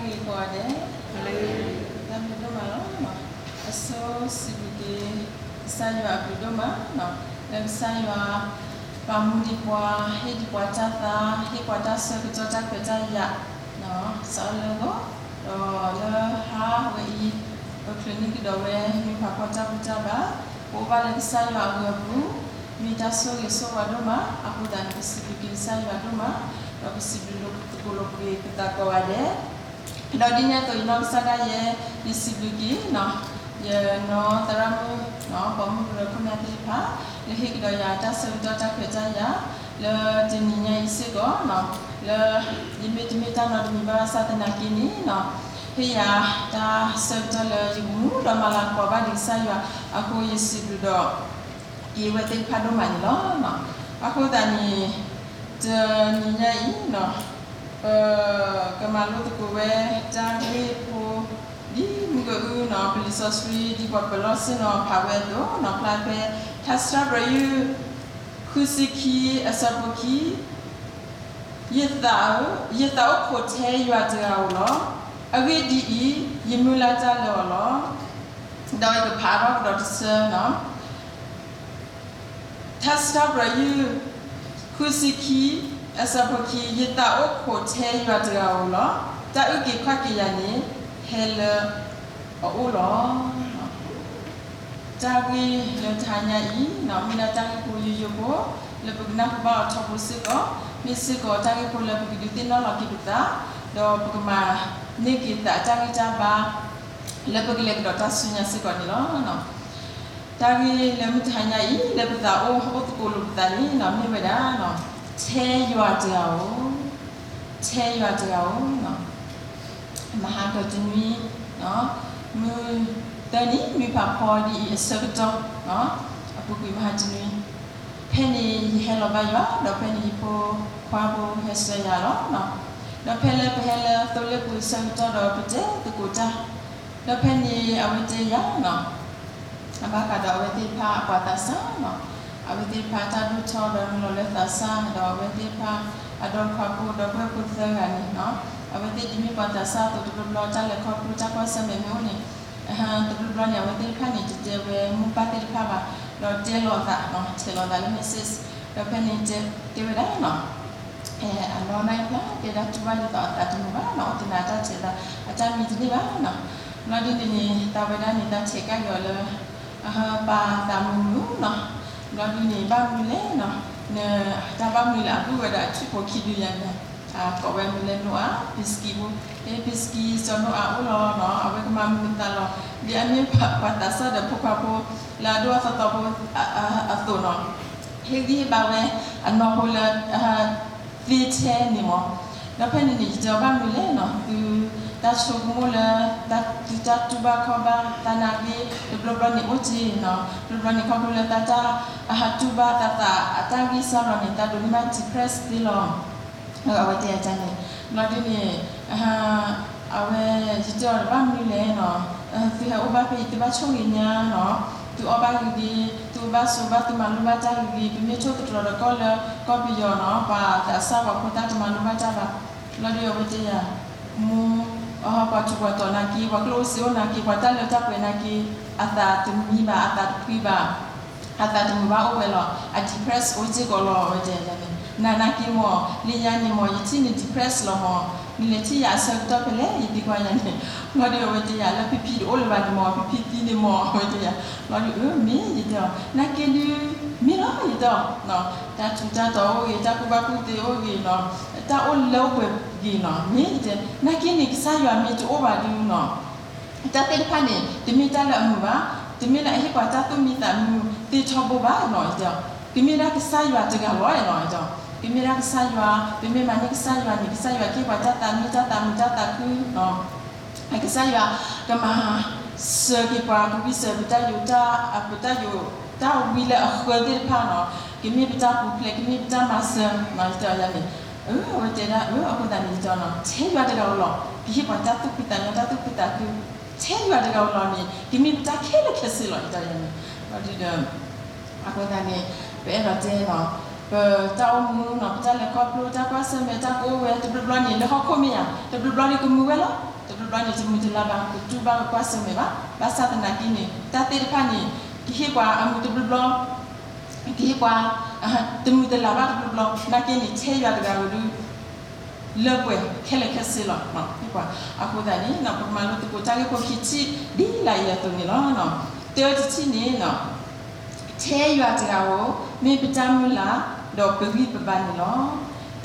ဂ့ၤကိးဂၤဒဲး, တၢ်ဘျုးဒိၣ်မးလီၤ. အဆိစံးဘျုးက့ၤ ကစၢ်ယွၤအဘျုးဒိၣ်မး, လၢကစၢ်ယွၤ ပာ်မူဒံးပှၤ, ဟ့ၣ်ဒံးပှၤတၢ်သါ, ဟ့ၣ်ပှၤတၢ်ဆၢကတီၢ်တၢ်ခွဲးတၢ်ယာ် စးထီၣ်လၢဂီၢ်, ဒီးလၢဟါဝဲအံၤ, ပချုးန့ၢ်ကဒီးဝဲ မ့ၢ်ပှၤဖှီၣ်တၢ်ဘျုးတၢ်ဘျုး, ပအိၣ်ဘၣ်လၢကစၢ်ယွၤအဂၢၤအပူၤ, မ့ၢ်တၢ်ဆိၣ်ဂ့ၤဆိၣ်ဝါဒိၣ်မး, အဃိသတးန့ၣ် ပစံးဘျုးက့ၤကစၢ်ယွၤဒိၣ်မး, ဒီးပစံးဘျုးသကိးလိာ်ပဂ့ၤပသးကိးဂၤဒဲး, ဒီးဒ်န့ၣ်အသိး ယနီၢ်ကစၢ်ဒၣ်ယဲ, ယစံးဘျုးက့ၤ ယနီၢ်သရၣ်မုၣ်, ပိာ်မုၣ်ကရၢခိၣ်နၢ်သ့ၣ်တဖၣ်, လၢဟ့ၣ်ကဒီးယၤတၢ်ဆၢကတီၢ်တၢ်ခွဲးတၢ်ယာ်, လၢတနံၤညါအံၤစ့ၢ်ကီး, လၢ ယမ့ၢ်တမ့ၢ်တၢ်နီတမံၤဘၣ်ဘၣ်ဆၣ်သနာ်က့န့ၣ်, ဟ့ၣ်ယၤတၢ်ဆၢကတီၢ်လၢယကမူဒီးမၤလၤကပီၤဘၣ်ဒံးကစၢ်ယွၤ, အဃိယစံးဘျုးဒီး က့ၤဝဲသ့ၣ်တဖၣ်ဒိၣ်မးန့ၣ်လီၤ. အဃိသတးန့ၣ်, တနံၤညါအံၤ, ပကမၤလိသကိးဝဲတၢ်ဂ့ၢ်ဖိ, ဒ်မုၢ်ကအုနီၤ ပလံာ်စီဆှံ ဒ်ပှၤပၢၤလီၢ်ဆ့ၣ်နီၤဖးဝဲအသိးနီၤ ဖျါဖဲ ထါစံးထီၣ်ပတြၢၤ ယုၢ် ဃုဆံခံ အဆၢဖိခံ, ယသးဧၢ, ယသးအိၣ်ခိးထဲယွၤတဂၤဧိၤလီၤ. အဂ့ၢ်ဒ်အံၤ, ယမုၢ်လၢ်တၢ်လၢအီၤလီၤ. ဒီးယကဖးထီၣ်ကဒီးတဆၢနီၤ. ထါစံးထီၣ်ပတြၢၤ ယုၢ် ဃုဆံခံ အဆၢဖိခံ, ယသးအိၣ်ခိးထဲယွၤတဂၤဧိၤလီၤ. တၢ်အုၣ်က့ၤခီၣ်က့ၤယၤန့ၣ် ဟဲလၢအအိၣ်လီၤ. တၢ်ဂ့ၢ်လၢတဟါညါအံၤ မ့ၢ်ဒၣ်တၢ်ဂ့ၢ်ဖိယိယိဖိ လၢပကနၢ်ဟူဘၣ်အီၤထီဘိစ့ၢ်ကီး, မ့ၢ်စ့ၢ်ကီးတၢ်ဂ့ၢ်ဖိလၢပကဒုးသ့ၣ်နီၣ်လီၤက့ၤပသး, ဒီးပကမၤန့ၢ်က့ၤသးတၢ်ဂံၢ်တၢ်ဘါ လၢပကလဲၤကဒီးတၢ်ဆူညါစ့ၢ်ကီးန့ၣ်လီၤ. တၢ်ဂ့ၢ်လၢမုၢ်တဟါညါအံၤ လၢပသးအိၣ်အိၣ်သကိးလိာ်ပသးန့ၣ် မ့ၢ်ဝဲဒၣ် ထဲယွၤတဂၤဧိၤ, ထဲယွၤတဂၤဧိၤ, မဟါကတနွံ, မုၢ်သၢနံၤ နွံဖးဖီဒ်အံၤအဆၢကတီၢ်, အပူၤကွံာ်မဟါတနွံ, ဖဲန့ၣ်ယဟဲလီၤဘၣ်ယွၤ ဒီးဖဲန့ၣ်ယဖိခွါဖိဟဲဆှၢယၤလီၤ. ဒီးဖဲလၢပဟဲလၢသိလ့ၣ်ပူၤအဆၢကတီၢ်ဒီးပတဲသကိးတၢ်, ဒီးဖဲန့ၣ်အဝဲတဲယၤ အဘၣ်ဃးဒီးအဝဲသ့ၣ်တဖၣ်အပှၤသးစၢ်နီၤ, အဝဲသ့ၣ်တဖၣ်တၢ်ဒိၣ်ထီၣ်ဒီးနုာ်လီၤလၢသးစၢ် ဒီးအဝဲသ့ၣ်တဖၣ်အဒီတခွါဖိဒီပုၢ်ဝဲၢ်ဖိသၢဂၤန့ၣ်နီၤ, အဝဲသ့ၣ်ဒ်မ့ၢ်ပှၤသးစၢ်အသိးတဘျီဘျီ တၢ်လဲၤခီဖျိတၢ်ကွၢ်ဆၢၣ်မဲာ်မ့ၢ်အိၣ်န့ၣ်, တဘျီဘျီန့ၣ် အဝဲသ့ၣ်တဖၣ်န့ၣ် တတဲဝဲမိၢ်ပၢ်သ့ၣ်တဖၣ်ဘၣ်, ဒီးတဲလီၤအသး, ထဲးလီၤအသးလၢ message, ဒီးဖဲန့ၣ်တဲဝဲဒၣ်နီၤ အနီၢ်နၢ်အံၤဖျါ တဲဒၣ်တူၢ်ဘၣ်ဒ်သိးအသးတမုာ်ဘၣ်နီၤ, အိၣ်တနၤတၢ်ထဲးသး အတၢ်မံတန့ၢ်ဘၣ်နီၤ, ဘျီဒ်န့ၣ်န့ၣ် သးဝဲဒၣ်န့ၣ် သးထဲးကါယီၤလၢ ပာ်သးမုာ်မုာ်နီၤ, ဘျီဒ်န့ၣ် ဘၣ်မနုၤလဲၣ်နီၤ, တၢ်ဘၣ်မနုၤလဲၣ် အဘုၣ်ဝဲဒီးအထံၣ်ဖိခံဒုယၤန့ၣ်, ကိးဝဲမနုၤလဲၣ် နိအၤ ပံစကံဖိ, ပံစကံစီၤနိအၤအိၣ်လီၤနီၤ, အဝဲကမၤမုာ်သးလီၤ, ဒ်အမ့ၢ်ပှၤသးစၢ်ဒီးဖိခွါဖိ လၢအဒိၣ်အသီသီဖိ အသိးနီၤ, ဟ့ၣ်ဂံၢ်ဟ့ၣ်ဘါဝဲအနီၢ်ဖိလၢ သ့ထဲန့ၣ်မး, ဒီးဖဲန့ၣ်န့ၣ် ယတဲအီၤဘၣ်မနုၤလဲၣ်နီၤ, သုတၢ်ဆိကမိၣ်လၢ သုတၢ်တူၢ်ဘၣ်ခီၣ်ဘၣ် သနာ်က့ တဘျီဘျီန့ၣ်အိၣ်တ့ၢ်နီၤ, တဘျီဘျီန့ၣ်ခီဖျိလၢသးတၢ် အဟးတူၢ်ဘၣ်သးသးအတၢ်ဂံၢ်စၢ်လီၤန့ၣ် သးဒိးန့ၢ်ဘၣ် depress သ့လီၤ အဝဲတဲယၤန့ၣ်, ဘျီဒ်န့ၣ် အဝဲ ယတဲအီၤဘၣ်မနုၤလဲၣ်နီၤ, သုဟဲအိၣ်ဘၣ်ဖဲအံၤ သုဘၣ်ဆိၣ်ဂ့ၤညါနီၤ, သုအီၣ်ဘၣ်ဂ့ၤဂ့ၤ, သုအိၣ်ဘၣ်ဆိးဘၣ် သုမၤလိဘၣ်တၢ်ဂ့ၤဂ့ၤ, ပမ့ၢ်ဆိၣ်သတြီၤဒီးကီၢ်လၢကီၢ်ပယီၤနီၤ ပှၤသးစၢ်ပှၤဖိသၣ်တမၤလိဘၣ်တၢ်ဘၣ်, ဘျီဒ်အဝဲတဲယၤ, မိၢ် ပှၤထူးပှၤတီၤနာ်က့ ပှၤကျိၣ်အိၣ်စ့အိၣ်နာ်က့ ပှၤတၢ်လၢတၢ်ပှဲၤနာ်က့ အသးတမံဘၣ် အသးတဖှံဘၣ် အသးတမုာ်ဘၣ်အိၣ်ဝဲလီၤ, အ depress အိၣ်စ့ၢ်ကီးလီၤ အဝဲတဲယၤန့ၣ်, နၤနာ်က့မး လၢညါန့ၣ်မး ယထံၣ်န့ၣ် depress လီၤမး, နလဲၤထံၣ်ယၤအဆၢကတီၢ်ဖဲလဲၣ် ယသံကွၢ်ယၤန့ၣ်, ဘျီဒ်အဝဲတဲယၤ လၢဖံဖံတအိၣ်လၢၤဘၣ်န့ၣ်မး ဖံဖံသံန့ၣ်မး အဝဲတဲယၤ, ဘျီဒ်အမ့ၢ် ယတဲအီၤ နာ်က့ဒုး မ့ၢ်လီၤ ယတဲအီၤ, တၢ်ထူးတၢ်တီၤအိၣ်ဂ့ၤ တၢ်ကူၣ်ဘၣ်ကူၣ်သ့အိၣ်ဂ့ၤနီၤ, တၢ်အိၣ်လၢအိၣ်ပှဲၤဂ့ၤနီၤ မ့ၢ်ယတဲ, နာ်က့န့ၣ် ကစၢ်ယွၤမ့ၢ်တအိၣ်ဘၣ်ဒုးနီၤ တၢ်သ့ၣ်တဖၣ်န့ၣ် တမ့ၢ်တၢ်လၢအမုာ်ဘၣ်, တမ့ၢ်လၢအဟ့ၣ်ပှၤတၢ်သူၣ်မံသးမုာ်သ့ထီဘိဘၣ်နီၤ, ကမ့ၢ်ဒၣ်ကစၢ်ယွၤတဂၤလီၤနီၤ, ကမ့ၢ်ဒၣ်ကစၢ်ယွၤ, ပမ့ၢ်မၤန့ၢ်ကစၢ်ယွၤန့ၣ် ကစၢ်ယွၤကဟ့ၣ်ပှၤတၢ်သးမံတၢ်သးမုာ်တၢ်သးခုနီၤ, ကစၢ်ယွၤကမၤစၢၤက့ၤပှၤ ကဝံစၢၤပတၢ်ယိးတၢ် ပတၢ်ယိး တၢ်ဝံလၢအဃၢသ့ၣ်တဖၣ်နီၤ, ကမ့ၢ်ပတၢ်ပူၤဖျဲး ကမ့ၢ်ပတၢ်မၤစၢၤနီၤ, ယတဲအီၤယၤန့ၣ် အဝဲတဲဒၣ် အဝဲသတးန့ၣ် ယတဲအီၤနီၤ ထဲယွၤတဂၤဧိၤလီၤ ကဟ့ၣ်ပှၤတၢ်သူၣ်ဖှံသးညီ တၢ်သူၣ်ဖှံသးခု, ထဲယွၤတဂၤဧိၤလီၤန့ၣ် ကမ့ၢ်ပတၢ်ခဲလၢာ်ခဲဆ့လီၤ ယတဲအီၤယၤန့ၣ်, ဘျီဒ်ဒီး အဃိသတးန့ၣ် ပအဲၣ်ဒိးတဲနီၤ ပတၢ်အိၣ်မူနီၤ ပတၢ်လဲၤခီဖျိ တၢ်ကွၢ်ဆၢၣ်မဲာ် တၢ်ကအိၣ်ဝဲ တဘျီဘျီန့ၣ် လၢဟီၣ်ခိၣ်မ့ၢ်ဧါ တဘျီဘျီန့ၣ် ကမုာ်ဝဲလီၤ. တဘျီဘျီန့ၣ် တမုာ်တလၤဘၣ် ကတူၢ်ဘၣ် ကကွၢ်ဆၢၣ်မဲာ်ဘၣ်. ဘၣ်ဆၣ်သနာ်က့န့ၣ် တၢ်သ့ၣ်တဖၣ်န့ၣ် ကဟ့ၣ်ပှၤအမုာ်တဘျီဘျီ ကဟ့ၣ်ပှၤ တမုာ်တလၤဘၣ်တဘျီဘျီ နာ်က့န့ၣ် ထဲယွၤတဂၤဧိၤဒုး လၢပှဲၤခဲလၢာ်ခဲဆ့လီၤ. အဃိသတးန့ၣ် ပကမၤလိသကိးတၢ်ဂ့ၢ်ဖိခံထံၣ် ဒ်လာ်အံၤအသိးန့ၣ်လီၤ. တၢတထံၣ်န့ၣ် ထဲယွၤတဂၤဧိၤ မ့ၢ်ပတၢ်မုၢ်လၢ် ဒီးပဂံၢ်ပဘါန့ၣ်လီၤ.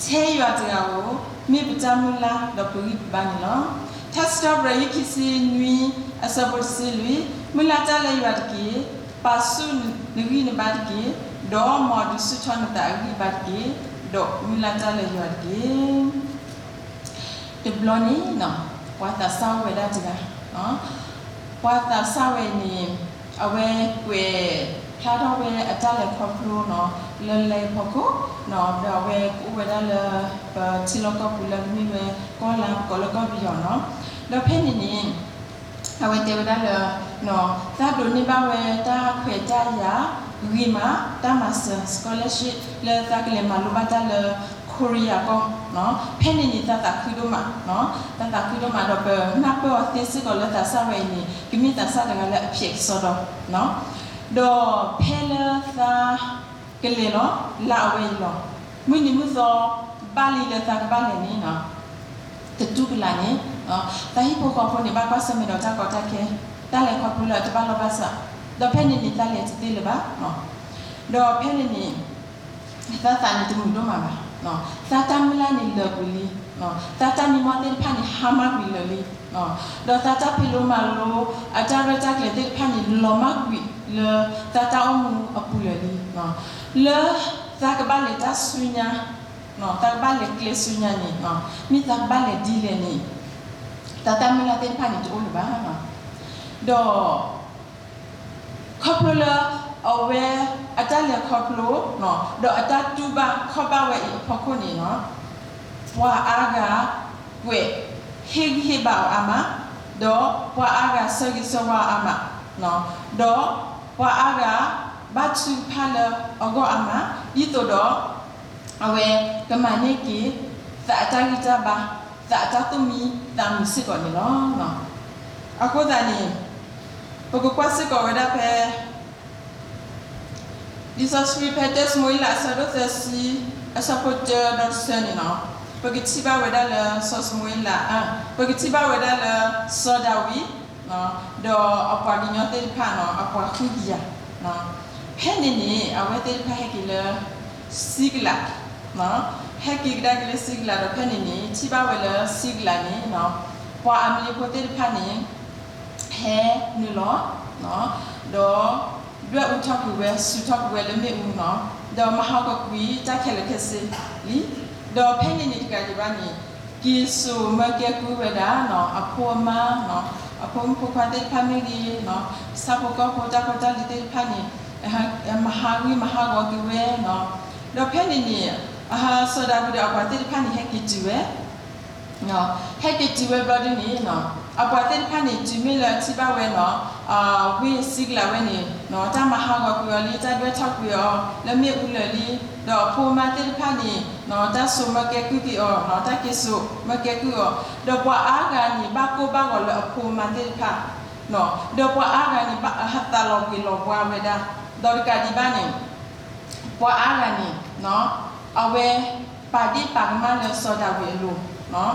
ထဲယွၤတဂၤဧိၤ မ့ၢ်ပတၢ်မုၢ်လၢ် ဒီးပဂံၢ်ပဘါန့ၣ်လီၤ. ထါစံးထီၣ်ပတြၢၤ ခံဆံနွံ အဆၢဖိတဆံလွံၢ်, မုၢ်လၢ်တၢ်လၢယွၤတက့ၢ်. ပာ်ဆူၣ်နဂံၢ်နဘါတက့ၢ်, ဒီးမ်ဒုးဆူၣ်ထီၣ်နသးအဂံၢ်အဘါတက့ၢ်, ဒီးမုၢ်လၢ်တၢ်လၢယွၤတက့ၢ်. တဘျီန့ၣ် ပှၤသးစၢ်အိၣ်ဝဲဒၣ်တဂၤ, ပှၤသးစၢ်ဝဲန့ၣ် အဝဲကွဲးဖျါထီၣ်ဝဲအတၢ်လဲၤခီဖျိနီၤ လၢလဲၤဖီခိၣ်, ဒီးအဝဲကအိၣ်ဝဲဒၣ်လၢ ပထံလီၢ်ကီၢ်ပူၤလၢကမ့ၢ်ဝဲကီၢ်လါ ပကိးလၢကီၢ်ပယီၤနီၤ. ဒီးဖဲန့ၣ်န့ၣ် အဝဲတဲဝဲဒၣ်လၢ သးဒိးန့ၢ်ဘၣ်ဝဲတၢ်ခွဲးတၢ်ယာ်ဂ့ၤမး တၢ်မၤစၢၤ scholarship လၢသးကလဲၤမၤလိဘၣ်တၢ်လၢ Korea ကီၢ်, ဖဲန့ၣ်န့ၣ် သးသးခုဒိၣ်မး, သးသးခုဒိၣ်မး ဒီးပနၢ်ပၢၢ်အီၤသ့စ့ၢ်ကီးလၢသးစၢ်ဝဲအံၤန့ၣ် ကမ့ၢ်သးစၢ်တဂၤလၢအဖျဲးကစီဒီ, ဒီးဖဲလၢသးကလဲၤလီၤ လါအဝဲအံၤလီၤ, မုၢ်နံၤမုၢ်သီဘၣ်လံလၢသးကဘၣ်လဲၤန့ၣ် တတူၢ်ကလာ်န့ၣ် သးဟံၣ်ဖိဃီဖိန့ၣ် ဘၣ်ကွၢ်ဆၢၣ်မဲာ်ဒီးတၢ်ကီတၢ်ခဲ, တၢ်လဲၤခီဖျိလၢအတဘၣ်လီၢ်ဘၣ်စး, ဒီးဖဲန့ၣ်န့ၣ် သးလဲၤတသ့လၢၤဘၣ်. ဒီးဖဲန့ၣ်န့ၣ် သးသးန့ၣ်တမုာ်ဒိၣ်မးဘၣ်. သးတၢ်မုၢ်လၢ်န့ၣ်လၢာ်ကွံာ်လံ, သးတၢ်မံမီၢ်သ့ၣ်တဖၣ်န့ၣ် ဟါမၢ်ကွံာ်လၢာ်လံ, ဒီးသးတၢ်ဖံးလိမၤလိ အတၢ်ရဲၣ်တၢ်ကျဲၤသ့ၣ်တဖၣ်န့ၣ် လီၤမၢ်ကွံာ်လၢသးတၢ်အိၣ်မူအပူၤလၢာ်လံ. လၢသးကဘၣ်လဲၤတၢ်ဆူညါ, သးကဘၣ်လဲၤကျဲဆူညါန့ၣ် မ့ၢ်သးကဘၣ်လဲၤဒ်လဲၣ်န့ၣ် သးတၢ်မုၢ်လၢ်သ့ၣ်တဖၣ်န့ၣ် တအိၣ်လၢၤဘၣ်. ဒီး ခီဖျိလၢ အဝဲ အတၢ်လဲၤခီဖျိ ဒီးအတၢ်တူၢ်ဘၣ်ခီၣ်ဘၣ်ဝဲအံၤအဖီခိၣ်န့ၣ် ပှၤအါဂၤကွဲးဟ့ၣ်ဂံၢ်ဟ့ၣ်ဘါအီၤအါမး, ဒီးပှၤအါဂၤဆၢဂ့ၤဆၢဝါအီၤအါမး, ဒီးပှၤအါဂၤဘၣ်ထုကဖၣ်လၢအဂီၢ်အါမး, ဒ်သိးဒီး အဝဲကမၤန့ၢ်က့ၤ သးအတၢ်ဂံၢ်တၢ်ဘါ, သးအတၢ်သူၣ်မံသးမုာ်စ့ၢ်ကီးန့ၣ်လီၤ. အဃိသတးန့ၣ် ပကကွၢ်စ့ၢ်ကီးဝဲဒၣ်ဖဲ လံာ်စီဆှံဖဲ တၢၡမူၤအ့လး အဆၢဒိၣ်သၢဆံ အဆၢဖိတၢဒီးတဆၢန့ၣ်လီၤ. ပကထံၣ်ဘၣ်ဝဲဒၣ်လၢ စီၤၡမူၤအ့လး, ပကထံၣ်ဘၣ်ဝဲဒၣ်လၢ စီၤဒၤဝံး ဒီးအပှၤကညီသ့ၣ်တဖၣ်န့ၣ် အပှၤဃုကယၤ, ဖဲန့ၣ်န့ၣ် အဝဲသ့ၣ်တဖၣ်ဟဲက့ၤလၢ စံကလး, ဟဲက့ၤကဒါက့ၤလၢစံကလးဒီး ဖဲန့ၣ်န့ၣ် ထံၣ်ဘၣ်ဝဲလၢစံကလးန့ၣ် ပှၤအမလ့ဖိသ့ၣ်တဖၣ်န့ၣ် ဟဲနုာ်လီၤ ဒီး ဒွဲၣ်အူထီၣ်ကွံာ်ဝဲ စူးထီၣ်ကွံာ်ဝဲလၢမ့ၣ်အူန့ၣ်, ဒီးမၤဟးဂီၤကွံာ်တၢ်ခဲလၢာ်ခဲဆ့လံ. ဒီးဖဲန့ၣ်န့ၣ်တကးဒံးဘၣ်န့ၣ် က့ၤစိာ်မၢကဲကုၢ်ဝဲဒၣ် အဖိအမါ, အဖိမုၣ်ဖိခွါသ့ၣ်တဖၣ်မ့ၢ်ဂ့ၤ, ဆၣ်ဖိကီၢ်ဖိတၢ်ဖိတၢ်လံၤသ့ၣ်တဖၣ်န့ၣ် မၤဟးဂံၢ်မၤဟးဂီၤက့ၤဝဲ, ဒီးဖဲန့ၣ်န့ၣ် စီၤဒၤဝံးဒီးအပှၤသ့ၣ်တဖၣ်န့ၣ် ဟဲက့ၤတုၤဝဲ ဟဲက့ၤတုၤဝဲဘျီဒ်န့ၣ် အပှၤသ့ၣ်တဖၣ်န့ၣ် တုၤမ့ၢ်လၢအထံၣ်ဘၣ်ဝဲန့ၣ် ဝ့ၢ်စံကလးဝဲန့ၣ် တၢ်မၤဟးဂီၤကွံာ်အီၤလံ တၢ်ဒွဲၣ်ထီၣ်ကွံာ်အီၤလၢမ့ၣ်အူလၢာ်လံ, ဒီးအဖိအမါသ့ၣ်တဖၣ်န့ၣ် တၢ်စိာ်မၢကဲကုၢ်က့ၤအီၤ တၢ်က့ၤစိာ်မၢကဲကုၢ်အီၤ, ဒီးပှၤအါဂၤန့ၣ် ဘၣ်ကိၢ်ဘၣ်ဂီၤလၢအဖိအမါသ့ၣ်တဖၣ်, ဒီးပှၤအါဂၤန့ၣ် ဘၣ်ဟးသးလီၤဘှံးလီၤဘှါဝဲဒၣ်, ဒီးတကးဒံးဘၣ်န့ၣ် ပှၤအါဂၤန့ၣ် အဝဲပာ်ဒ့ၣ်ပာ်ကမၣ်လၢစီၤဒၤဝံးအလိၤ,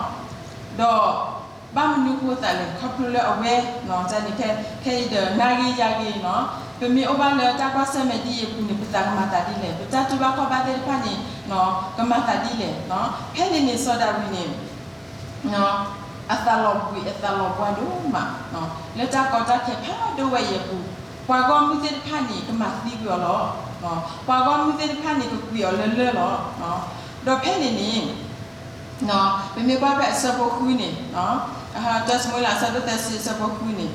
ဒီးဘၣ်မနုၤဃိသးလဲၣ် ခီဖျိလၢအဝဲ တၢ်န့ၣ် ခဲအံၤဒီး နၤဂ့ၤယၤဂ့ၤန့ၣ် ပမ့ၢ်အိၣ်ဘၣ်လၢတၢ်ကွၢ်ဆၢၣ်မဲာ်ဒ်အံၤအပူၤန့ၣ် ပသးကမၤသးဒ်လဲၣ်, ပတၢ်တူၢ်ဘၣ်ခီၣ်ဘၣ်သ့ၣ်တဖၣ်န့ၣ် ကမၤသးဒ်လဲၣ်, ဖဲန့ၣ်န့ၣ် စီၤဒၤဝံးန့ၣ် အသးလီၤဘှံးအသးလီၤဘှါဒိၣ်မး လၢတၢ်ကီတၢ်ခဲဖးဒိၣ်ဝဲအံၤအပူၤ, ပှၤဂီၢ်မုၢ်သ့ၣ်တဖၣ်န့ၣ် ကမၤသံကွံာ်အီၤလီၤ. ပှၤဂီၢ်မုၢ်သ့ၣ်တဖၣ်န့ၣ် ကကွံာ်အီၤလၢလၢၢ်လီၤ. ဒီးဖဲန့ၣ်န့ၣ် ပမ့ၢ်ကွၢ်ဖဲအဆၢဖိဃုန့ၣ်, တၢၡမူၤအ့လး အဆၢဒိၣ်သၢဆံ အဆၢဖိဃုန့ၣ်,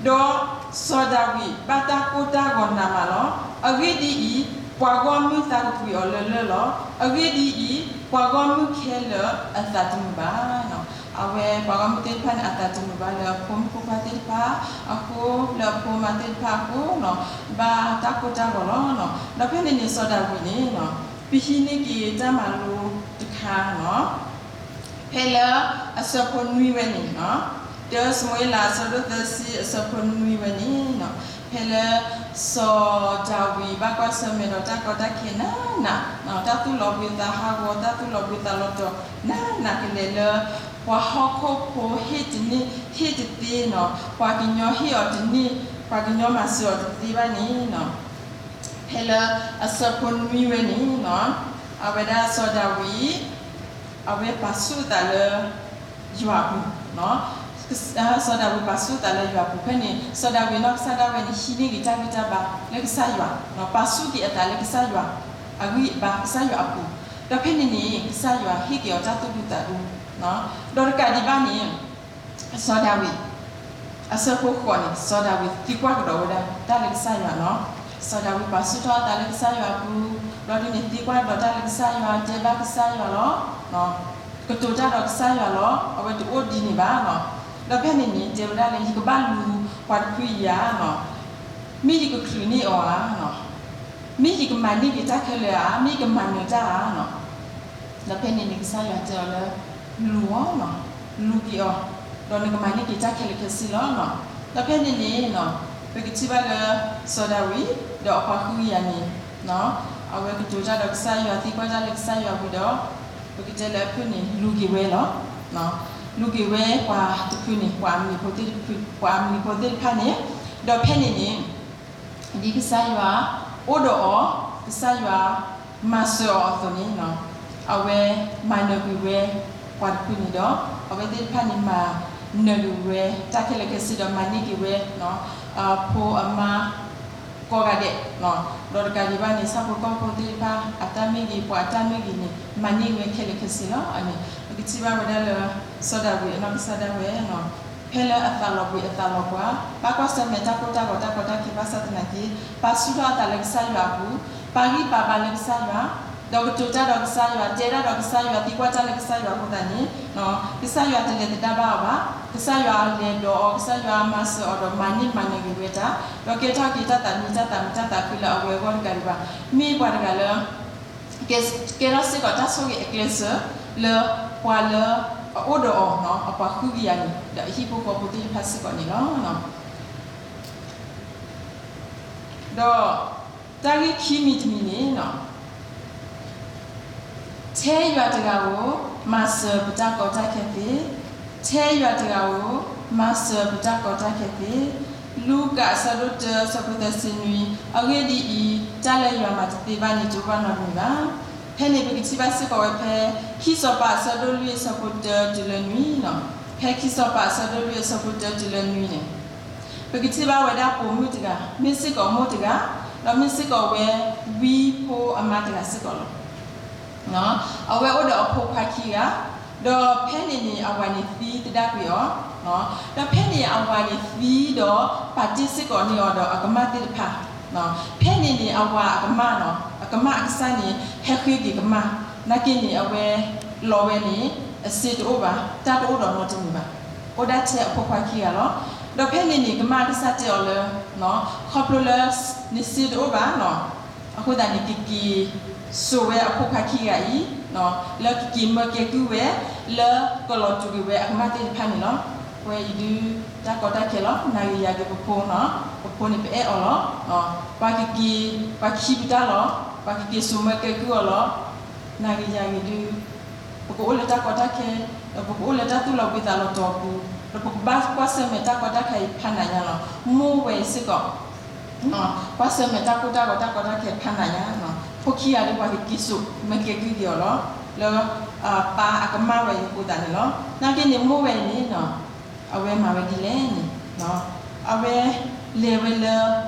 ဒီးစီၤဒၤဝံးဘၣ်တၢ်ကိၢ်တၢ်ဂီၤနးမးလီၤ. အဂ့ၢ်ဒ်အံၤ, ပှၤဂီၢ်မုၢ်သးကကွံာ်အီၤလၢလၢၢ်လီၤ. အဂ့ၢ်ဒ်အံၤ, ပှၤဂီၢ်မုၢ်ခဲလၢာ်အသးတမုာ်ဘၣ်. အဝဲပှၤဂီၢ်မုၢ်သ့ၣ်တဖၣ်န့ၣ် အသးတမုာ်ဘၣ်လၢအဖိမုၣ်ဖိခွါသ့ၣ်တဖၣ်အဃိ, လၢအဖိအမါသ့ၣ်တဖၣ်အဃိ, ဘၣ်တၢ်ကိၢ်တၢ်ဂီၤလီၤ. ဒီးဖဲန့ၣ်န့ၣ် စီၤဒၤဝံးန့ၣ် ပဟံးန့ၢ်က့ၤတၢ်မၤလိတခါနီၤ, ဖဲလၢအဆၢဖိနွံဝဲန့ၣ်နီၤ, တၢစမူၤအ့လး အဆၢဒိၣ်သၢဆံ အဆၢဖိနွံဝဲန့ၣ်နီၤ, ဖဲလၢ စီၤဒၤဝံးဘၣ်ကွၢ်ဆၢၣ်မဲာ်ဒီးတၢ်ကီတၢ်ခဲနးနး, တၢ်သူၣ်လီၤဘှံးသးဟးဂီၤ တၢ်သူၣ်လီၤဘှံးသးလီၤတီၤနးနးကလဲာ်လၢ ပှၤဟီၣ်ခိၣ်ဖိဟ့ၣ်တန့ၢ် ဟ့ၣ်တသ့နီၤ, ပှၤကညီဟ့ၣ်အီၤတန့ၢ်, ပှၤကညီမၤစၢၤအီၤတသ့ဘၣ်န့ၣ်နီၤ, ဖဲလၢအဆၢဖိနွံဝဲန့ၣ်နီၤ, အဝဲဒၣ်စီၤဒၤဝံး အဝဲပာ်ဆူၣ်အသးလၢ ယွၤအပူၤ, စီၤဒၤဝံးပာ်ဆူၣ်အသးလၢယွၤအပူၤ ဖဲန့ၣ် စီၤဒၤဝံးနီၢ်ကစၢ်ဒၣ်ဝဲန့ၣ် ဟံးန့ၢ်က့ၤတၢ်ဂံၢ်တၢ်ဘါလၢကစၢ်ယွၤ, ပာ်ဆူၣ်က့ၤအသးလၢကစၢ်ယွၤ အဂံၢ်အဘါ ကစၢ်ယွၤအပူၤ, ဒီးဖဲန့ၣ်န့ၣ် ကစၢ်ယွၤဟ့ၣ်က့ၤအီၤတၢ်သူၣ်ဒူသးဒူ, ဒီးတကးဒံးဘၣ်န့ၣ် စီၤဒၤဝံး အဆၢဖိဃိးန့ၣ် စီၤဒၤဝံးသံကွၢ်ကဒီးဝဲဒၣ်တၢ်လၢကစၢ်ယွၤနီၤ, စီၤဒၤဝံးပာ်ဆူၣ်ထီၣ်အသးလၢကစၢ်ယွၤအပူၤ, ဘျီဒ်န့ၣ်သံကွၢ်ကဒီးတၢ်လၢကစၢ်ယွၤ တဲဘၣ်ကစၢ်ယွၤလီၤ, ကတိၤတၢ်ဒီးကစၢ်ယွၤလီၤ, အဝဲတအိၣ်ဒ်န့ၣ်ဘၣ်နီၤ, ဒီးဖဲန့ၣ်န့ၣ် တဲဝဲဒၣ်လၢ ယကဘၣ်လူၤပှၤတဖုအံၤဧါနီၤ, မ့ၢ်ယကချုးန့ၢ်အီၤဧါနီၤ, မ့ၢ်ယကမၤန့ၢ်က့ၤတၢ်ခဲလၢာ်ဧါ, မ့ၢ်ယကမၤနၢၤတၢ်ဧါနီၤ ဒီးဖဲန့ၣ်န့ၣ် ကစၢ်ယွၤတဲအီၤလၢ လူၤအီၤနီၤ, လူၤက့ၤအီၤ, ဒီးနကမၤန့ၢ်က့ၤတၢ်ခဲလၢာ်ခဲဆ့လီၤနီၤ, ဒီးဖဲန့ၣ်န့ၣ်နီၤ, ပကထံၣ်ဘၣ်လၢ စီၤဒၤဝံး ဒီးအပှၤဃုကယၤန့ၣ် အဝဲကတိၤတၢ်ဒီးကစၢ်ယွၤ သံကွၢ်တၢ်လၢကစၢ်ယွၤဝံၤဒီး ပကတဲလၢအဖုၣ်န့ၣ် လူၤက့ၤဝဲလီၤ, လူၤက့ၤဝဲပှၤတဖုန့ၣ် ပှၤအမံၤဖိသ့ၣ်တဖု ပှၤအမံၤဖိသ့ၣ်တဖၣ်န့ၣ်, ဒီးဖဲန့ၣ်န့ၣ် ဒ်ကစၢ်ယွၤအိၣ်ဒီးအီၤ, ကစၢ်ယွၤမၤစၢၤအီၤအသိးန့ၣ်, အဝဲမၤနၢၤကွံာ်ဝဲပှၤတဖုန့ၣ်ဒီး အဝဲသ့ၣ်တဖၣ်န့ၣ်မၤနၢၤကွံာ်ဝဲတၢ်ခဲလၢာ်ခဲဆ့ဒီးမၤန့ၢ်က့ၤဝဲ အဖိအမါကိးဂၤဒဲး, ဒီးတကးဒံးဘၣ်န့ၣ် ဆၣ်ဖိကီၢ်ဖိသ့ၣ်တဖၣ် အတၢ်မ့ၢ်ဂ့ၤ ပှၤအတၢ်မ့ၢ်ဂ့ၤန့ၣ် မၤန့ၢ်ဝဲခဲလၢာ်ခဲဆ့လီၤ. အန့ၣ် ပကထံၣ်ဘၣ်ဝဲဒၣ်လၢ စီၤဒၤဝံးအနီၢ်ကစၢ်ဒၣ်ဝဲ ဖဲလၢအသးလီၤဘှံးအသးလီၤပှၤ ဘၣ်ကွၢ်ဆၢၣ်မဲာ်တၢ်ကိၢ်တၢ်ဂီၤတၢ်ကီတၢ်ခဲဘၣ်ဆၣ်သနာ်က့ ပာ်ဆူၣ်ထီၣ်အသးလၢကစၢ်ယွၤအပူၤ, ပာ်ဂံၢ်ပာ်ဘါလၢကစၢ်ယွၤ, ဒီးကတိၤတၢ်ဒီးကစၢ်ယွၤ တဲဒၣ်ဒီးကစၢ်ယွၤ သံကွၢ်တၢ်လၢကစၢ်ယွၤအဃိသတးန့ၣ် ကစၢ်ယွၤတလဲၤသဒါဘၣ်အီၤဘၣ်, ကစၢ်ယွၤလဲၤဒီးအီၤ ကစၢ်ယွၤမၤစၢၤအီၤဒီးမၤန့ၢ်မၤနၢၤက့ၤဝဲတၢ်, ဒီးကဲထီၣ်က့ၤတၢ်သးမံတၢ်သးမုာ်တၢ်သးခုလၢအဝဲအဂီၢ်တကးဒံးဘၣ်, မ့ၢ်ပှၤတဂၤလၢ ကဲထီၣ်စ့ၢ်ကီးတၢ်ဆိၣ်ဂ့ၤအကျဲစၢၤ လၢပှၤလၢအအိၣ်ဒီးအီၤ အပှၤဃုကယၤန့ၣ် ဒီးအဟံၣ်ဖိဃီဖိသ့ၣ်တဖၣ်စ့ၢ်ကီးန့ၣ်လီၤ. ဒီးတၢ်ဂ့ၢ်ခံမံၤတမံၤန့ၣ် ထဲယွၤတဂၤဧိၤ မၤစၢၤပတၢ်ကီတၢ်ခဲသ့, ထဲယွၤတဂၤဧိၤ မၤစၢၤပတၢ်ကီတၢ်ခဲသ့, လူၤကၣ်အဆၢဒိၣ်တၢ အဆၢဖိသၢဆံနွံ, အဂ့ၢ်ဒ်အံၤ, တၢ်လၢယွၤမၤတသ့ဘၣ်န့ၣ်တအိၣ်ဘၣ်နီတမံၤဘၣ်. ဖဲန့ၣ်ပကထံၣ်ဘၣ်စ့ၢ်ကီးဝဲဖဲ ခံစီၤပၤအဆၢဒိၣ်လွံၢ်အဆၢဖိတၢတုၤလၢနွံနီၤ, ဖဲခံစီၤပၤအဆၢဒိၣ်လွံၢ်အဆၢဖိတၢတုၤလၢနွံန့ၣ် ပကထံၣ်ဘၣ်ဝဲဒၣ်ပိာ်မုၣ်တဂၤ, မ့ၢ်စ့ၢ်ကီးမိၢ်တဂၤ, ဒီးမ့ၢ်စ့ၢ်ကီးဝဲဝံဖိအမါတဂၤစ့ၢ်ကီးလီၤ. အဝဲအိၣ်ဒီးအဖိခွါခံဂၤ, ဒီးဖဲန့ၣ်န့ၣ် အဝၤန့ၣ်သံသဒၣ်ကွံာ်အီၤ, ဒီးဖဲန့ၣ်အဝၤန့ၣ်သံဒီးပာ်တ့ၢ်စ့ၢ်ကီးန့ၢ်အီၤဒီးအကမၢ်သ့ၣ်တဖၣ်, ဖဲန့ၣ်န့ၣ် အဝၤအကမၢ်နီၤ, အကမၢ်အကစၢ်န့ၣ် ဟဲဃ့က့ၤကမၢ်, နာ်က့န့ၣ် အဝဲလီၤဝဲန့ၣ် အစ့တအိၣ်ဘၣ်, တၢ်တအိၣ်ဒီးနီတမံၤဘၣ်, အိၣ်ဒၣ်ထဲအဖိခွါခံဂၤလီၤ. ဒီးဖဲန့ၣ်န့ၣ် ကမၢ်အကစၢ်တဲအီၤလၢ ခီဖျိလၢ နစ့တအိၣ်ဘၣ်နီၤ, အဃိသတးန့ၣ် ကက့ၤစိာ်ဝဲအဖိခွါခံဂၤအံၤ, လၢကက့ၤမၢကဲကုၢ်ဝဲ, လၢကလီၤတူာ်က့ၤဝဲအကမၢ်သ့ၣ်တဖၣ်န့ၣ်လီၤ. ဝဲအံၤဒုး တၢ်ကီတၢ်ခဲလီၤ, နၤဂ့ၤယၤဂ့ၤပဖိနီၤ, ပဖိန့ၣ်ပအဲၣ်အီၤလီၤ. ပှၤကက့ၤ, ပှၤခံပတၢ်လီၤ, ပှၤကက့ၤစိာ်မၢကဲကုၢ်အီၤလီၤ. နၤဂ့ၤယၤဂ့ၤဒုး ပကအိၣ်လၢတၢ်ကီတၢ်ခဲ, ဒီးပကအိၣ်လၢတၢ်သူၣ်လီၤဘှံးသးလီၤတီၤအပူၤ, ဒီးပကဘၣ်ကွၢ်ဆၢၣ်မဲာ်တၢ်ကီတၢ်ခဲအံၤဖးနးညါလီၤ. မိၢ်ဝဲစ့ၢ်ကီး ကွၢ်ဆၢၣ်မဲာ်တၢ်ကိၢ်တၢ်ဂီၤတၢ်ကီတၢ်ခဲဖးနးညါ, ဖိခံဂၤဒီးပှၤကက့ၤစိာ်မၢကဲကုၢ်က့ၤအီၤလီၤ, လၢ ပၢ်အကမၢ်ဝဲအံၤအဃိသတးန့ၣ်လီၤ. နာ်က့န့ၣ် မိၢ်ဝဲအံၤန့ၣ် အဝဲမၤဝဲဒ်လဲၣ်န့ၣ်, အဝဲလဲၤဝဲလၢ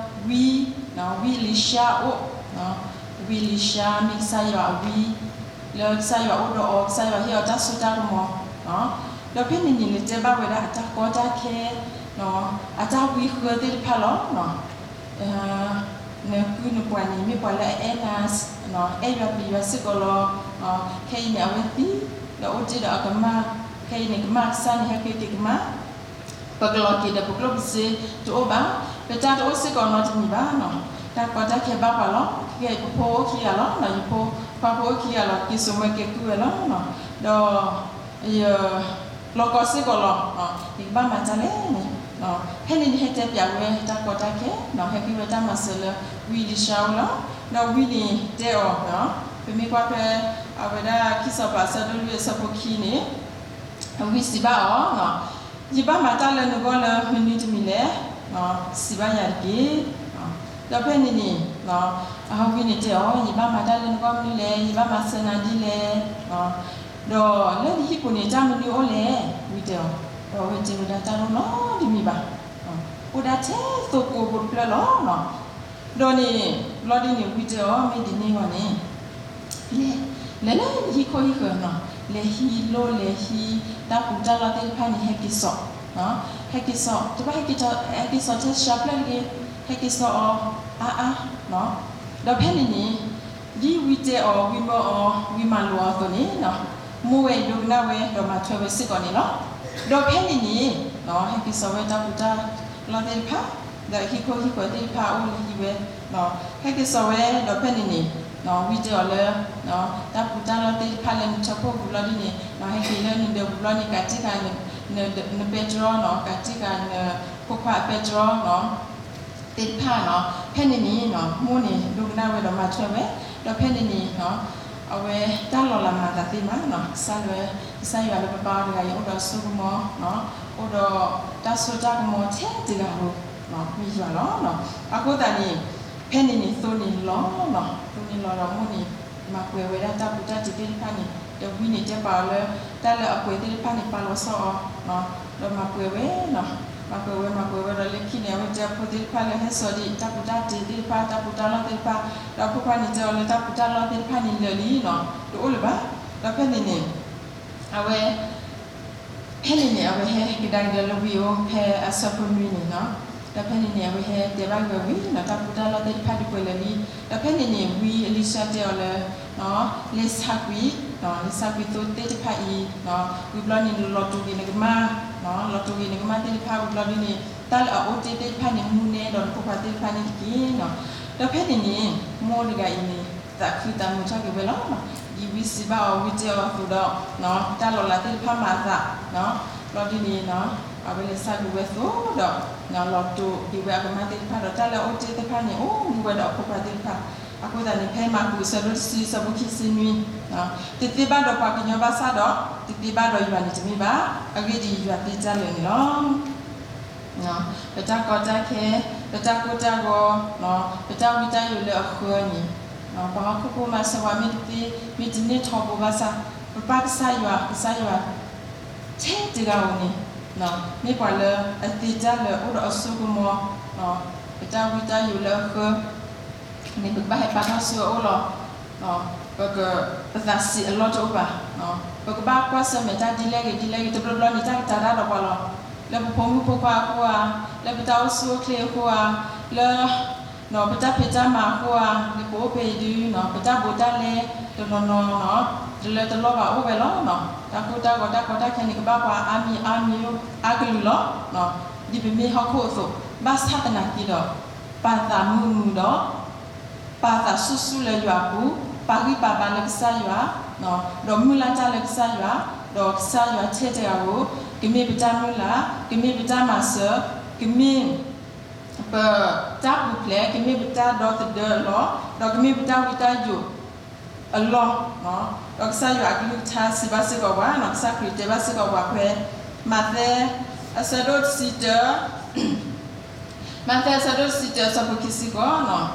ဝံ, ဝံအ့လံၡါအအိၣ်, ဝံအ့လံၡါမ့ၢ်ကစၢ်ယွၤအဝံ, လၢကစၢ်ယွၤအိၣ်ဒီးအီၤ ကစၢ်ယွၤဟ့ၣ်အီၤတၢ်စိတၢ်ကမီၤ, ဒီးဖဲန့ၣ်န့ၣ် လဲၤတဲဘၣ်ဝဲဒၣ်အတၢ်ကီတၢ်ခဲ, အတၢ်ဝံဃၢသ့ၣ်တဖၣ်လီၤ. နကုၢ်နပှၤန့ၣ် မ့ၢ်ပှၤလၢအအဲၣ်နၤ, အဲၣ်ယွၤပျံၤယွၤစ့ၢ်ကီးလီၤ. ခဲအံၤန့ၣ် အဝဲသံ, ဒီးအိၣ်တ့ၢ်ဒီးအကမၢ်, ခဲအံၤန့ၣ် ကမၢ်အကစၢ်န့ၣ် ဟဲဃ့က့ၤကမၢ်, ပကလီၤက့ၤဒီးပကျိၣ်ပစ့တအိၣ်ဘၣ်, ပတၢ်တအိၣ်စ့ၢ်ကီးနီတမံၤဘၣ်နီၤ. တၢ်ကီတၢ်ခဲဘၣ်ပှၤလီၤ. ခဲအံၤပဖိအိၣ်ခံဂၤလီၤ, ယဖိခွါဖိအိၣ်ခံဂၤလီၤ, က့ၤစိာ်မၢက့ၤကုၢ်ဝဲလီၤ. ဒီး ယ လီၤကီစ့ၢ်ကီးလီၤ. ယကဘၣ်မၤတၢ်လဲၣ်န့ၣ်, ဖဲန့ၣ်န့ၣ် ဟဲတဲပၠးဝဲတၢ်ကီတၢ်ခဲ, ဟဲဃ့ဝဲတၢ်မၤစၢၤလၢ ဝံအ့လံၡါအအိၣ်လီၤ. ဒီးဝံန့ၣ်တဲအီၤ, ပမ့ၢ်ကွၢ်ဖဲ အဝဲဒၣ်ခံစီၤပၤအဆၢဒိၣ်လွံၢ်အဆၢဖိခံန့ၣ်, ဝံစံးဘၣ်အီၤ, ယဘၣ်မၤတၢ်လၢနဂီၢ်လၢမနုၤတမံၤလဲၣ်, စံးဘၣ်ယၤတက့ၢ်. ဒီးဖဲန့ၣ်န့ၣ်, အဝံန့ၣ်တဲအီၤ, ယဘၣ်မၤတၢ်လၢနဂီၢ်မနုၤလဲၣ်, ယဘၣ်မၤစၢၤနၤဒ်လဲၣ်. ဒီးလၢနဟံၣ်ပူၤန့ၣ် တၢ်မနုၤအိၣ်လဲၣ်, ဝံတဲအီၤ. ဒီးအဝဲတဲဝဲဒၣ် တၢ်တအိၣ်နီတမံၤဘၣ်, အိၣ်ဒၣ်ထဲသိကိးဖိတဖျၢၣ်လီၤ. ဒီးန့ၣ် ဘျီဒ်န့ၣ် ဝံတဲအီၤ မ့ၢ်ဒ်န့ၣ်ဂီၢ်န့ၣ်, လဲၤ, လဲၤလၢဟံၣ်ခိၣ်ဟံၣ်ဃၢၤနီၤ, လဲၤဟံးလိၣ်လဲၤဟံးတၢ်ပူၤတၢ်လီၢ်သ့ၣ်တဖၣ်န့ၣ် ဟဲက့ၤစိာ်, ဟဲက့ၤစိာ်, တဘၣ်ဟဲက့ၤစိာ်ထဲစှၤဖျၢၣ်တဂ့ၤ, ဟဲက့ၤစိာ်အီၤအါအါ. ဒီးဖဲန့ၣ်န့ၣ် ဒ်ဝံတဲအီၤ ဝံမၢအီၤ ဝံမၤလိာ်အီၤအသိးန့ၣ်, မိၢ်ဝဲအံၤဒိကနၣ်ဝဲဒီးမၤထွဲဝဲစ့ၢ်ကီးန့ၣ်လီၤ. ဒီးဖဲန့ၣ်န့ၣ် ဟဲက့ၤစိာ်ဝဲတၢ်ပူၤတၢ်လီၢ်သ့ၣ်တဖၣ်, ဒီးဟံၣ်ခိၣ်ဟံၣ်ဃၢၤသ့ၣ်တဖၣ်အအိၣ်လၢဟံးဝဲ, ဟဲက့ၤစိာ်ဝဲဒီးဖဲန့ၣ်န့ၣ် ဝံတဲအီၤလၢ တၢ်ပူၤတၢ်လီၢ်သ့ၣ်တဖၣ်လၢနထၢဖှိၣ်ပူၤဘျီဒ်န့ၣ်, ဟဲက့ၤလၢနဒၢးပူၤဘျီန့ၣ် ကးတံာ်ဃာ်နပဲတြီနီၤ, ကးတံာ်ဃာ်နဖိခွါအပဲတြီနီၤ သ့ၣ်တဖၣ်နီၤ. ဖဲန့ၣ်န့ၣ် မိၢ်န့ၣ်ဒိကနၣ်ဝဲဒီးမၤထွဲဝဲ, ဒီးဖဲန့ၣ်န့ၣ် အဝဲတၢ်လီၤလးမၤအသးသ့မးနီၤ, ကစၢ်လၢ ကစၢ်ယွၤလၢပပၢ်အီၤတဂၤအံၤ အိၣ်ဒီးအစိကမီၤ, အိၣ်ဒီးတၢ်စိတၢ်ကမီၤထဲတဂၤဧိၤ, မ့ၢ်ယွၤလီၤ. အဃိသတးန့ၣ် ဖဲန့ၣ်န့ၣ် သိန့ၣ်လီၤနီၤ, သိန့ၣ်လီၤဒီးမိၢ်န့ၣ် မၤပှဲၤဝဲဒၣ်တၢ်ပူၤတၢ်တံၤသ့ၣ်တဖၣ်န့ၣ်, ဒီးဝံန့ၣ်တဲပာ်အီၤလၢ တၢ်လၢအပှဲၤသ့ၣ်တဖၣ်န့ၣ် ပာ်လီၤဆီအီၤ ဒီးမၤပှဲၤဝဲနီၤ, မၤပှဲၤဝဲ မၤပှဲၤဝဲဒီးလၢခံန့ၣ် အဝဲတဲအဖိသ့ၣ်တဖၣ်လၢဟဲစိာ်ဒံးတၢ်ပူၤတၢ်တံၤသ့ၣ်တဖၣ် တၢ်ပူၤတၢ်လီၢ်သ့ၣ်တဖၣ်, ဒီးအဖိခွါန့ၣ်တဲအီၤလၢတၢ်ပူၤတၢ်လီၢ်သ့ၣ်တဖၣ်န့ၣ်လၢာ်လံနီၤ, တအိၣ်လၢၤဘၣ်. ဒီးဖဲန့ၣ်န့ၣ် အဝဲ ဖဲန့ၣ်န့ၣ် အဝဲဟဲကဒါက့ၤဒီးလၢဝံအအိၣ်ဖဲအဆၢဖိနွံန့ၣ်နီၤ, ဒီးဖဲန့ၣ်န့ၣ် အဝဲဟဲတဲဘၣ်က့ၤဝံနီၤ, တၢ်ပူၤတၢ်လီၢ်သ့ၣ်တဖၣ်ဒုးပှဲၤလၢာ်လံ. ဒီးဖဲန့ၣ်န့ၣ် ဝံအ့လံၡါတဲအီၤလၢ လဲၤဆါကွံာ်, လဲၤဆါကွံာ်သိသ့ၣ်တဖၣ်အံၤ, ဝံၤဘျီန့ၣ် လီၤတိာ်က့ၤနကမၣ်, လီၤတိာ်က့ၤနကမၣ်သ့ၣ်တဖၣ်ဝံၤဘျီဒ်န့ၣ် တၢ်လၢအအိၣ်တ့ၢ်သ့ၣ်တဖၣ်န့ၣ် မူနဲဒီးနဖိခွါသ့ၣ်တဖၣ်န့ၣ်တက့ၢ်နီၤ. ဒီးဖဲန့ၣ်န့ၣ် မိၢ်တဂၤအံၤန့ၣ် သးခုသးမုာ်ထီၣ်က့ၤဝဲလီၤ. ဒ်ဝံစံးဘၣ်အီၤ ဝံတဲအီၤအသိးဒီး တၢ်လီၤလးသ့ၣ်တဖၣ်မၤအသး, ဘျီဒ်န့ၣ် အဝဲလဲၤဆါကွံာ်ဝဲသိးဒီး လီၤတိာ်က့ၤဝဲအကမၣ်သ့ၣ်တဖၣ်ဒီး တၢ်လၢအအိၣ်တ့ၢ်သ့ၣ်တဖၣ်န့ၣ် အိၣ်မူဝဲဒီးအဖိခွါသ့ၣ်တဖၣ်. အဃိသတးန့ၣ် ဖဲမၢ်ကူးအဆၢဒိၣ်တဆံ အဆၢဖိခံဆံနွံ, တသ့ဘၣ်ဒီးပှၤကညီဘၣ်ဆၣ်ဒီး တသ့ဘၣ်ဒီးယွၤန့ၣ်တမ့ၢ်ဘၣ်, အဂ့ၢ်ဒ်အံၤ, ယွၤသ့တၢ်လၢာ်န့ၣ်လီၤ. ပတၢ်ကီတၢ်ခဲ, ပတၢ်ကိၢ်တၢ်ဂီၤ, ပတၢ်ဝံတၢ်ယိးလၢအဃၢန့ၣ်, ပှၤဟီၣ်ခိၣ်ဖိမၤစၢၤပှၤမ့ၢ်တသ့, မ့ၢ်တန့ၢ်ထီဘိဘၣ်ဆၣ်, ပပၢ်ကစၢ်ယွၤ, ကစၢ်ယွၤ ထဲတဂၤဧိၤန့ၣ် မ့ၢ်ပှၤလၢအသ့တၢ်လၢာ် အိၣ်ဒီးအစိကမီၤ, ပတၢ်ဝံတၢ်ယိးလၢအဃၢန့ၣ် ပကဘၣ်ဟဲပာ်ထီၣ်ဆူအအိၣ်လီၤ. ပက, ပသးဆံးအလီၢ်တအိၣ်ဘၣ်. ပကဘၣ်ကွၢ်ဆၢၣ်မဲာ်တၢ်ဒ်လဲၣ်ဂ့ၤဒ်လဲၣ်ဂ့ၤ တဘျီဘျီန့ၣ် တၢ်ကတၤတၢ်ဒီးပှၤလီၤ. လၢပဖိမုၣ်ဖိခွါအဃိဧါ, လၢပတၢ်အိၣ်ဆူၣ်အိၣ်ချ့အဃိဧါ, လၢ ပတၢ်ဖံးတၢ်မၤအဃိဧါ, လၢပအိၣ်ဖဲအံၤဒုး ပတၢ်ဘိးတၢ်လဲ တနီၤနီၤ တလၢတလီၢ်ဘၣ်အိၣ်ဝဲလီၤ. တၢ်ကိၢ်တၢ်ဂီၤတၢ်ကီတၢ်ခဲန့ၣ် ကဘၣ်ပှၤအါမံၤအါမံၤအါကလုာ်လီၤ. ဒ်ပမ့ၢ်ဟီၣ်ခိၣ်အသိး, ဘၣ်ဆၣ်သနာ်က့ဒီး ပာ်သးမုာ်မုာ်ဒီး ပာ်သးဆူၣ်ဆူၣ်လၢယွၤအပူၤ, ပာ်ဂံၢ်ပာ်ဘါလၢကစၢ်ယွၤ, ဒီးမုၢ်လၢ်တၢ်လၢကစၢ်ယွၤ, ဒီးကစၢ်ယွၤထဲတဂၤဧိၤ, ကမ့ၢ်ပတၢ်မုၢ်လၢ်, ကမ့ၢ်ပတၢ်မၤစၢၤ, ကမ့ၢ် ပတၢ်ပူၤဖျဲး, ကမ့ၢ်ပတၢ်ဒီသဒၢအလီၢ်, ဒီးကမ့ၢ်ပတၢ်ဝံတၢ်ယိးအလီၢ်, ဒီးကစၢ်ယွၤအကလုၢ်ကထါစံးဘၣ်စ့ၢ်ကီးပှၤ, ကစၢ်ခရံာ်တဲဘၣ်စ့ၢ်ကီးပှၤဖဲ မးသဲ အဆၢဒိၣ်တဆံတၢ မးသဲအဆၢဒိၣ်တဆံတၢ အဆၢဖိခံဆံဃိး,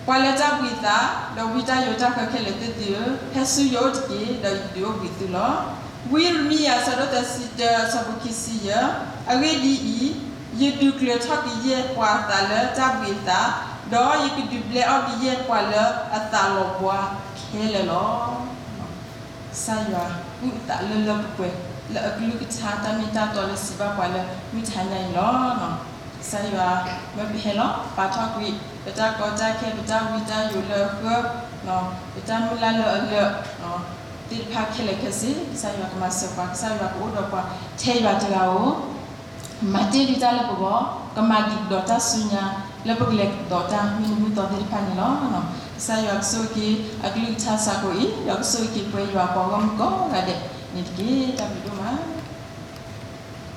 ပှၤလၢတၢ်ဘှံးအသး, ဒီးဝံတၢ်ယိးတၢ်ဃၢခဲလၢာ်သ့ၣ်သုဧၢ, ဟဲဆူယအိၣ်တက့ၢ်, ဒီးယကဒုးအိၣ်ဘှံးသုလီၤ. ဝံယံးရမံယၤအဆၢဒိၣ်သၢဆံတၢ အဆၢဖိခံဆံယဲၢ်, အဂ့ၢ်ဒ်အံၤ, ယဒုးကျၢၤထီၣ်ကယဲၢ်ပှၤအသးလၢတၢ်ဘှံးအသး, ဒီးယကဒုးဘျဲအီၣ်ကယဲၢ်ပှၤလၢအသးလီၤဘှါခဲလၢာ်လီၤ. ကစၢ်ယွၤအုၣ်အသးလၢလၢပှဲၤပှဲၤ လၢအကလုၢ်ကထါတၢ်မ့ၢ်တၢ်တီလၢစံးဘၣ်ပှၤလၢမုၢ်တဟါညါအံၤလီၤ. ကစၢ်ယွၤမၢပဟဲလီၤ ပာ်ထီၣ်ကွံာ် ပတၢ်ကီတၢ်ခဲ ပတၢ်ဝံတၢ်ယိးလၢအဃၢ, ပတၢ်မုၢ်လၢ်လၢအလၢာ် သ့ၣ်တဖၣ်ခဲလၢာ်ခဲဆ့ ကစၢ်ယွၤကမၤစၢၤပှၤ, ကစၢ်ယွၤကအိၣ်ဒီးပှၤထဲယွၤတဂၤဧိၤ, မၤတ့ၢ်ဒံးတၢ်လၢပဂီၢ်, ကမၤဒံးကဒီးတၢ်ဆူညါ လၢပကလဲၤဒီးတၢ်မ့ၢ်နံၤမုၢ်သီသ့ၣ်တဖၣ်န့ၣ်လီၤ. ကစၢ်ယွၤကဆိၣ်ဂ့ၤက့ၤအကလုၢ်ကထါဆၢကိးအံၤ, ဒီးကဆိၣ်ဂ့ၤက့ၤပဝဲယွၤအပှၤဂီၢ်မုၢ်ကိးဂၤဒဲးန့ၣ်တက့ၢ်. တၢ်ဘျုးဒိၣ်မး.